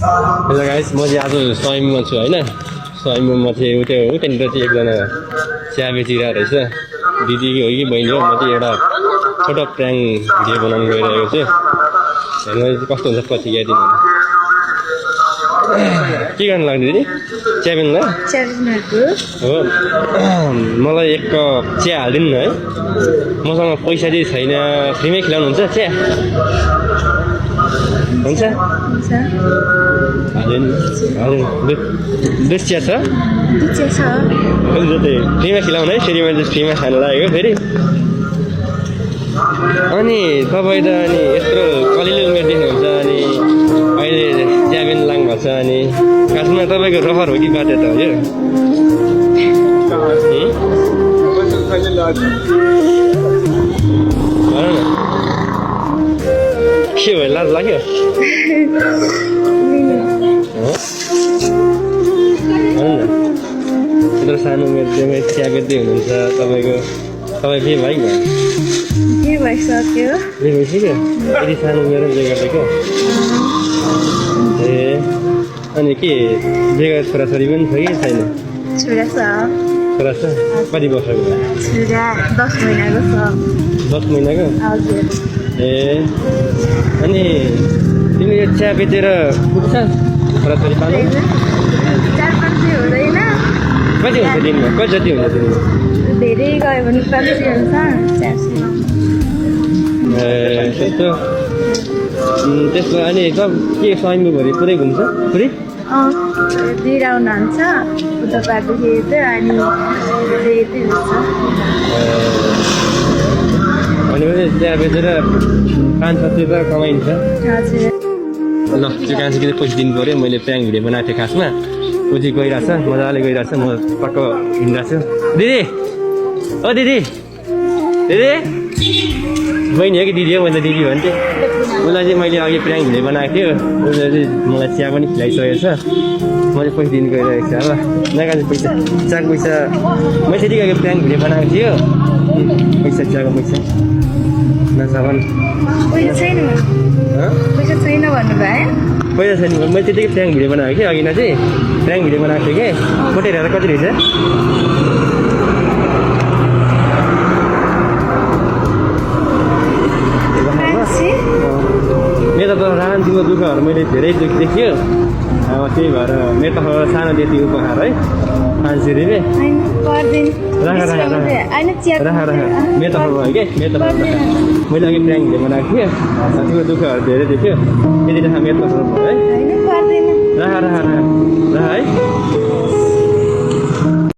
hello guys म चाहिँ आज स्वाइममा छु हैन स्वाइममा चाहिँ उतैनिर चाहिँ एकजना चिया बेचिरहेको रहेछ दिदी हो कि बहिनी हो म चाहिँ एउटा छोटो प्र्याङ भिडियो बनाउन गइरहेको छु हेर्नु कस्तो हुन्छ पछि यादिनु के गर्नु लाग्यो दिदी चिया पिउनु हो मलाई एक कप चिया हालिदिनु न है मसँग पैसा चाहिँ छैन फ्रीमै खिलाउनुहुन्छ चिया हुन्छ दुध चिया छ फ्रीमा खिलाउनु है फेरि मैले फ्रीमा खानु लागेको फेरि अनि तपाईँ त अनि यत्रो कलिलो उमेर देख्नुहुन्छ अनि अहिले चिया पिउनु लाग्नु भएको छ अनि खासमा तपाईँको रहर हो कि बाटो त हजुर के भयो लाज लाग्यो यत्रो सानो उमेरमै चिया बेच्दै हुनुहुन्छ तपाईँ के भाइ के भइसक्यो के भइसक्यो यति सानो उमेर जे गरेको ए अनि के बेगर छोराछोरी पनि छ कि छैन छोरा छ कति वर्षको छोरा 10 महिनाको छ 10 महिनाको हजुर ए अनि तिमीले यो चिया बेचेर पुग्छ छोराछोरी पाल्नु 4-5 हुँदैन कति हुन्छ दिनमा कति जति हुन्छ दिनमा धेरै गयो भने 500 हुन्छ 400 ए त्यस्तो त्यसको अनि के स्वाइमभरि पुरै घुम्छ पुरै 2 राउन्ड हुन्छ उता पादेखि यता अनि यतै हुन्छ भनेपछि चिया बेचेर 5-7 रुपियाँ कमाइन्छ हजुर ल त्यो कान्छी किन पैसा दिनु पऱ्यो मैले प्र्याङ भिडियो बनाएको थिएँ खासमा ऊ चाहिँ गइरहेछ मजाले गइरहेछ म पक्क हिँडिरहेको छु दिदी ओ दिदी दिदी बहिनी हो कि दिदी हो मैले दिदी भन्थेँ उसलाई चाहिँ मैले अघि प्र्याङ भिडियो बनाएको थियो उसले चाहिँ मलाई चिया पनि खिलाइसकेको छ मैले पैसा दिनु गइरहेको छु अब नकान्छ पैसा चियाको पैसा मैले त्यतिकै अघि प्र्याङ भिडियो बनाएको थियो पैसा चियाको पैसा पैसा छैन भन्नुभयो पैसा छैन मैले त्यतिकै प्र्याङ भिडियो बनाएको कि अघि चाहिँ प्र्याङ भिडियो बनाएको थिएँ कि फोटो हेरेर कति रहेछ मेरो त रान्तीको दुःखहरू मैले धेरै दुःख देखियो अब त्यही भएर मेरो तर्फबाट सानो त्यति उपहार है 500 रुपियाँ राख मेरो तर्फबाट है कि मेरो तर्फबाट मैले अघि प्र्याङ भिडियो बनाएको थिएँ त्यो दुःखहरू धेरै देख्यो त्यति राख मेरो तर्फबाट है